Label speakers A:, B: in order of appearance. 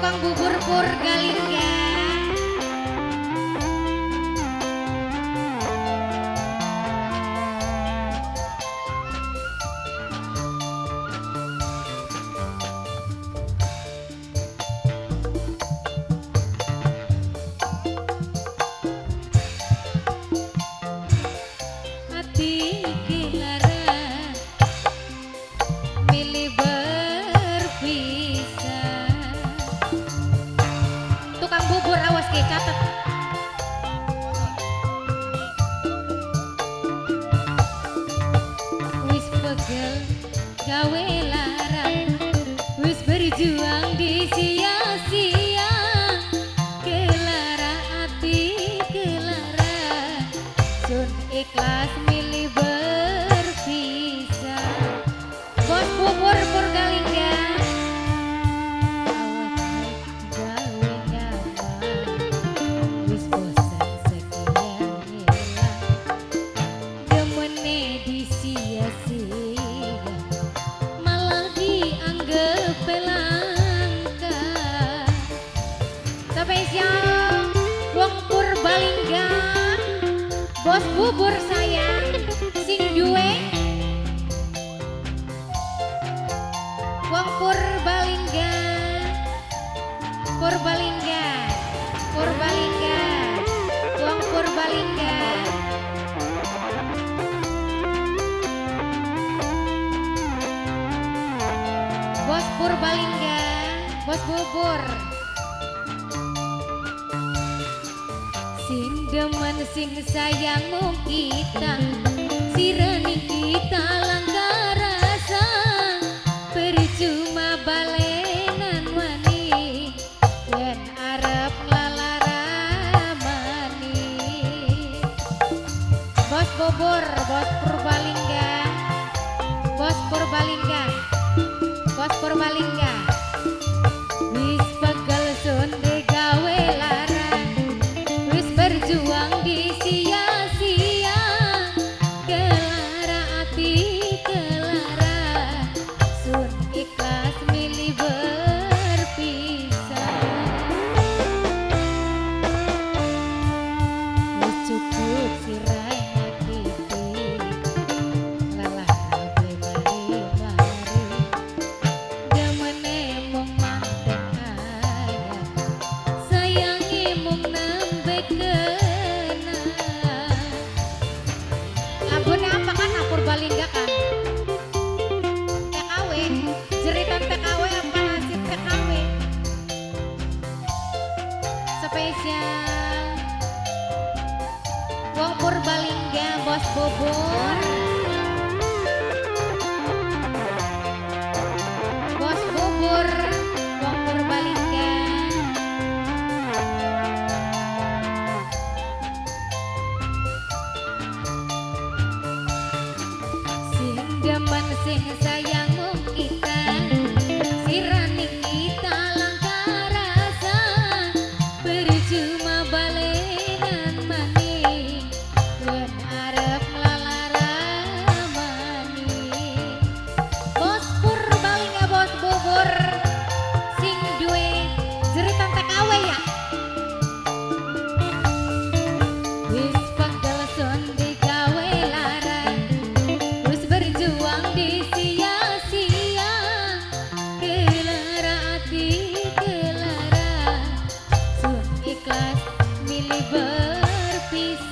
A: Tukang bubur Purbalingga. Hati kelara milih berpisah. Tukang bubur awas ke catet. Wis pegel gawe lara, wis berjuang di sia-sia. Kelara ati kelara, sun ikhlas milih berpisah. Bos bubur Purbalingga. Gawe nyaman, wis bosan sekian hilang. Demene disia-sia, malah dianggap langka. Spesial wong Purbalingga, bos bubur sayang, sing duwe wong Purbalingga, Purbalingga, Purbalingga, wong Purbalingga. Bos Purbalingga, bos bubur. Sing demen sing sayang mung kita, sireni kita langka rasa. Percuma balenan wani, yen arep nglaramani. Bos bubur, bos Purbalingga, bos Purbalingga, bos Purbalingga. Wis pegel sun digawe lara, wis berjuang di sia-sia. Kelara ati kelara, sun ikhlas milih berpisah. Wis cukup sirai nyakiti, lelah kabeh mari-mari. Demene mung manten ayah, sayange mung nembe kenang. Lagune apa kan Purbalingga kan? TKW, jeritan TKW apa nasib TKW? Spesial wong Purbalingga, bos bubur. Bos bubur, wong Purbalingga. Sing demen sing sayang mung kita, sirani kita langka rasa. Percuma balenan maning, yen arep nglaramani. Bos Purbalingga, bos bubur, sing duwe jeritan TKW ya. Wis pegel sun digawe lara, wis berjuang di sia-sia. Kelara ati kelara, sun ikhlas milih berpisah.